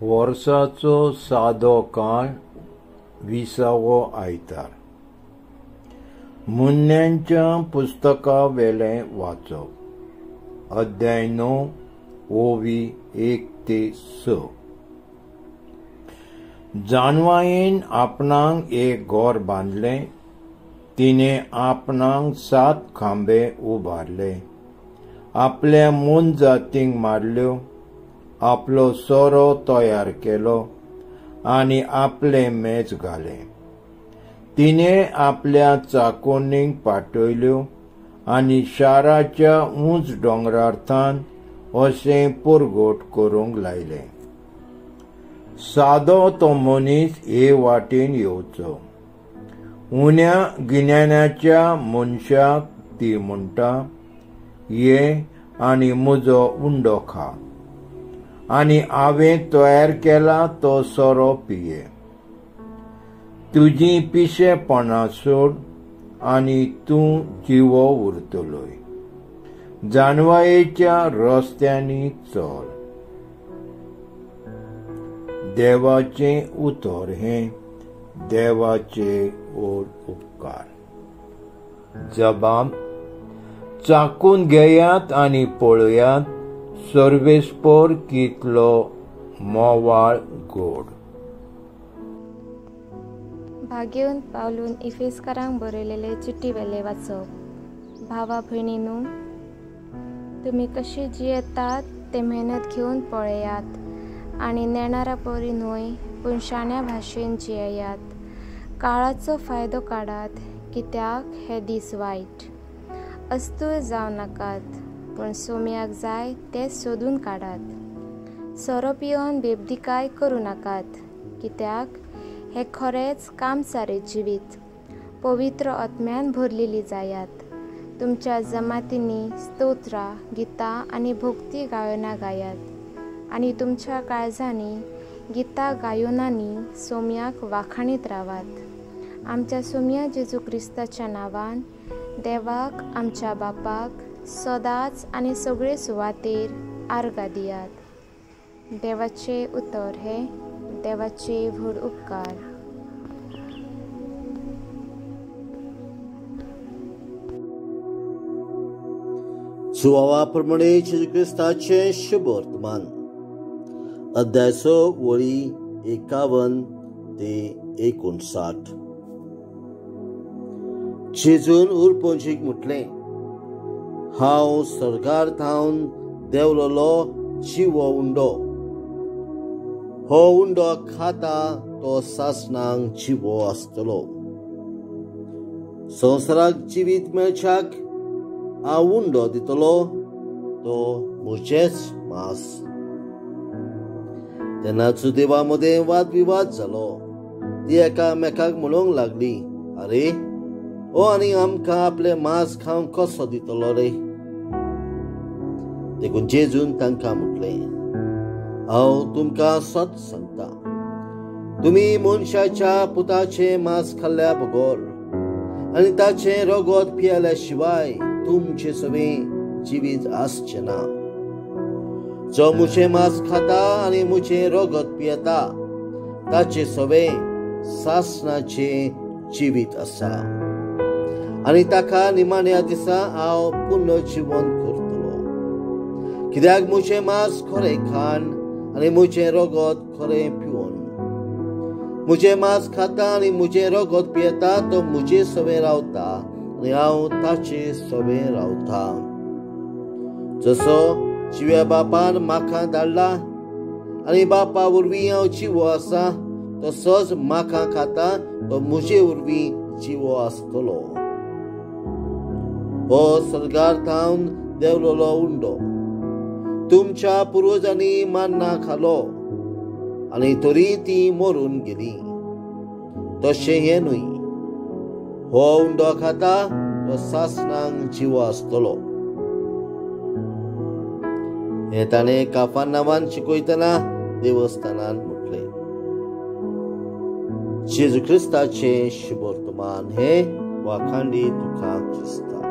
वर्साचो सादो काळ, 20वो आयतार. मुन्यांच्या पुस्तका वेलें वाचप. अध्याय 9, ओवी 1 ते 6. जानवायेन आपणाक एक घर बांदलें, तिणें आपणाक 7 खांबे उबारले, आपल्या मोनजातींक मारल्यो, आपलो सोरो तयार केलो आनी आपलें मेज घालें. तिणें आपल्या चाकोनीक पाठयल्यो आनी शाराच्या उंच दोंगरार्थान अशें परगट करूंक लायलें, सादो तो मनीस हे वाटेन येवचो. उण्या गिन्यानाच्या मनशाक ती म्हणटा, ये आनी म्हजो उंडो खा आनी हांवें तयार केला तो सोरो पिये. तुजी पिशेपणां सोड आनी तूं जिवो उरतलोय. जानवायेच्या रस्त्यांनी चल. देवाचें उतर हें देवाचे व्हड उपकार. जबाब चाकून घेयात आनी पळयात सर्वेस्पर कितलो मोवाळ गोड. भाग्यवंत पावलून इफेसकारांक बरयलेले चिटी वेले वाचप. भावा भयणीनू, तुमी कशी जियेतात ते मेहनत घेवन पळयात आनी नेणारा परी न्हय पूण शाण्या भाशेन जियेयात. काळाचो फायदो काडात, कित्याक हे दीस वायट. अस्तूर जावं नाकात, पूण सोम्याक जाय तें सोदून काडात. सोरो पिवन बेबदीकाय करूं नाकात, कित्याक हें खरेंच कामसारें जिवीत. पवित्र आत्म्यान भरलेली जायात. तुमच्या जमातींनी स्तोत्रां, गितां आनी भक्ती गायनां गायात आनी तुमच्या काळजांनी गितां गायनांनी सोम्याक वाखाणीत रावात. आमच्या सोम्या जेजू क्रिस्ताच्या नांवान देवाक आमच्या बापाक सदांच आनी सगळे सुवातेर आर्गां दियात. देवाचें उतर हें देवाचे व्हड उपकार. सुवावा प्रमाणे जेजू क्रिस्ताचें शुभ वर्तमान. अध्याय 6, वळी 51 ते 59. जेजून उरपोंजीक म्हटलें, हांव स्वर्गार थावन देंवलोलो जिवो उंडो. हो उंडो खाता तो सासणाक जिवो आसतलो. संवसाराक जिवीत मेळच्याक हांव उंडो दितलो, तो म्हजेंच मांस. तेन्ना जुदेवा मदें वाद विवाद जालो. ती एकामेकाक म्हणूंक लागली, आरे ओ आनी आमकां आपलें मांस खावंक कसो दितलो रे? देखून जेजून तांकां म्हटलें, हांव तुमकां सत सांगता, तुमी मनशाच्या पुताचें मांस खाल्ल्या बगर आनी ताचें रगत पियेल्या शिवाय तुमचें सगळें जिवीत आसचें ना. जो म्हजें मांस खाता आनी म्हजें रगत पियेता ताचें सगळें सासणाचें जिवीत आसा आनी ताका निमाण्या दिसा हांव पुनर्जिवन करतलो. कित्याक म्हजें मांस खरें खाण आनी म्हजें रगत खरें पिवन. म्हजें मांस खाता आनी म्हजें रगत पियेता तो म्हजे सवें रावता आनी हांव ताचे सवें रावता. जसो जिव्या बापान म्हाका धाडला आनी बापा वरवीं हांव जिवो आसा, तसोच म्हाका खाता तो म्हजे वरवीं जिवो आसतलो. हो स्वर्गार थावन देंवलोलो उंडो तुमच्या पुर्वजांनी मान्ना खालो आनी तरी ती मरून गेली. तशें हें न्हय, हो उंडो खाता तो सासणाक जिवो आसतलो. हें ताणें काफा नांवान शिकयतना देवस्थानान म्हटलें. जेजू क्रिस्ताचें शुभ वर्तमान हें वाखांडी तुका क्रिस्ता.